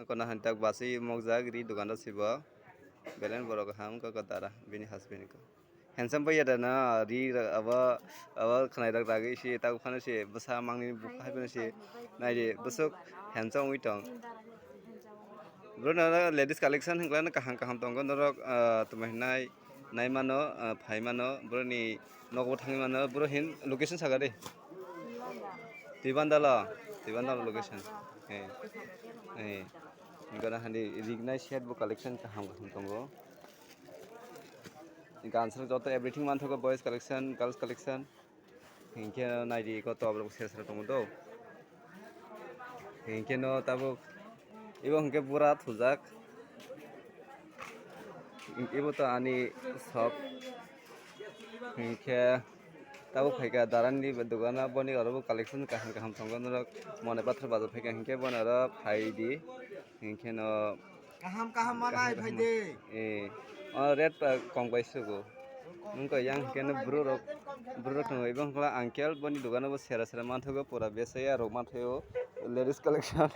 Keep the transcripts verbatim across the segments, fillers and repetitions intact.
Kono han tak basi mokjak ri dogan rok sibo. Belen borok ham ko ko dara bini husband ko. Handsome bai ya da na ri ra-, abo, abo khnai rak ragwi si tak phano si bwsa mangni bukha hai phano si nai di bwswk handsome wi tong. Bro na ladies collection hwnkla na kaham kaham tongo norok, ah, tuma hinai nai mano, ah, phai mano bro ni nogo thangwi mano bro hin location saga de. Tibandalo, Tibandalo location. Eh. Eh. Gana hani rignai set bo collection kaham kaham tongo. Gansa joto everything manthogo boys collection, girls collection. Hinkhe naidi ko tobrok sera sera tongo do. Hinkhe no tabuk ibo hinkhe bura thujak. Ibo to ani shop. Hinkhe tabuk phaikha darani dogano boni oro bo collection kaham kaham tongo norok mone pathor bazar phaikha hinkhe boni oro phaidi. Hinkhe no Kaham kaham manai kaham kaham phaidi. Eh, o rate pa kong bai sugo. Wngkha yang hinkhe no bro rok, bro rok tongo ibo hinkhe uncle boni dogano bo sera sera manthogo pura besaya rok manthogo ladies collection.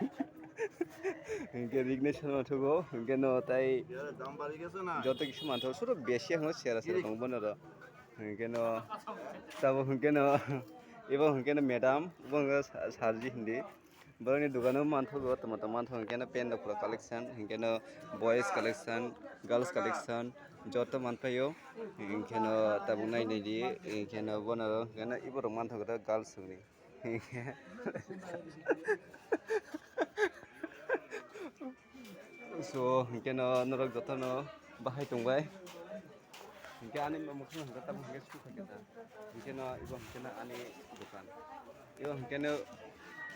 Hinkhe rignai sera manthogo hinkhe no tai Yara dam bari geso na. Joto kisu manthogo suru besi hinkhe sera sera tongo boni oro. Hinkhe no tabo hinkhe no ibo hinkhe no madam bo hinkhe sa-, sarji hindi. Borokni dogano manthogo tamo tamo manthogo hinkhe no pant rok pura collection hinkhe no boys collection, girls collection joto manpaio hinkhe no tabuk nai nai di hinkhe no bono hinkhe no iborok manthogo girls rokni. So hinkhe no norok jotono bahai tongbai. Hinkhe ani mokhe hinkhe tamo hinkhe sukha khe ta. Hinkhe no ibo hinkhe no ani dokan. Ibo hinkhe no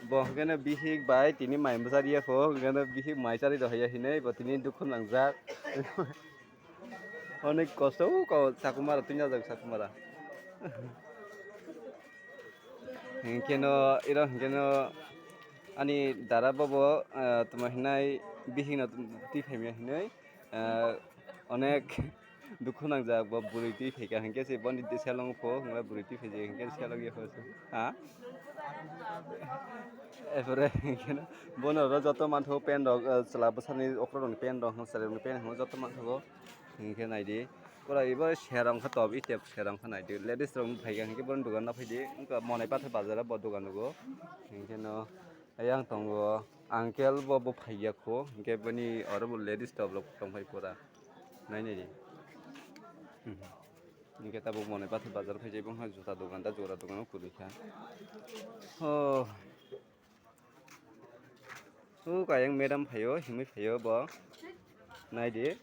bo hinkhe no bihik bai tini mai bwsa riya kho hinkhe no bihik mai chari rw haiya hinwi bo tini dukhu nangjak. Onek kosto ko chakumara twi najak chakumara. Hinkhe no iro hinkhe no ani dara bobo, ah, tuma hinai bihik no twi phaimya hinwi, ah, onek dukhu nangjak bo bwrwi twi phaikha hinkhe se boni selong pho hwnba bwrwi twi phaijak hinkhe selong ya pho se. Ha? Epore hinkhe no bono oro joto manthogo pen rok, ah, chwla bwsani okra rokni pen rok hwnwi chwrai rokni pen hwnwi joto manthogo. Hinkhe naidi. Pura ibo sera wngkha top step sera wngkha naidi. Ladies rok phaikha hinkhe boroni dogan no phaidi. Wngkha monai pathar bazar o bo dogan nugo. Hinkhe no ayang tongo uncle bo, bo phaiya kho. Hinkhe boni oro bo ladies top rok tongphai pura. Nai naidi. Hmm. Hinkhe tabuk monai pathar bazar phai jai bongkha juta dogan da jora dogan o kwrwi kha. Oh. O kayang madam phaio, himwi phaio bo. Naidi,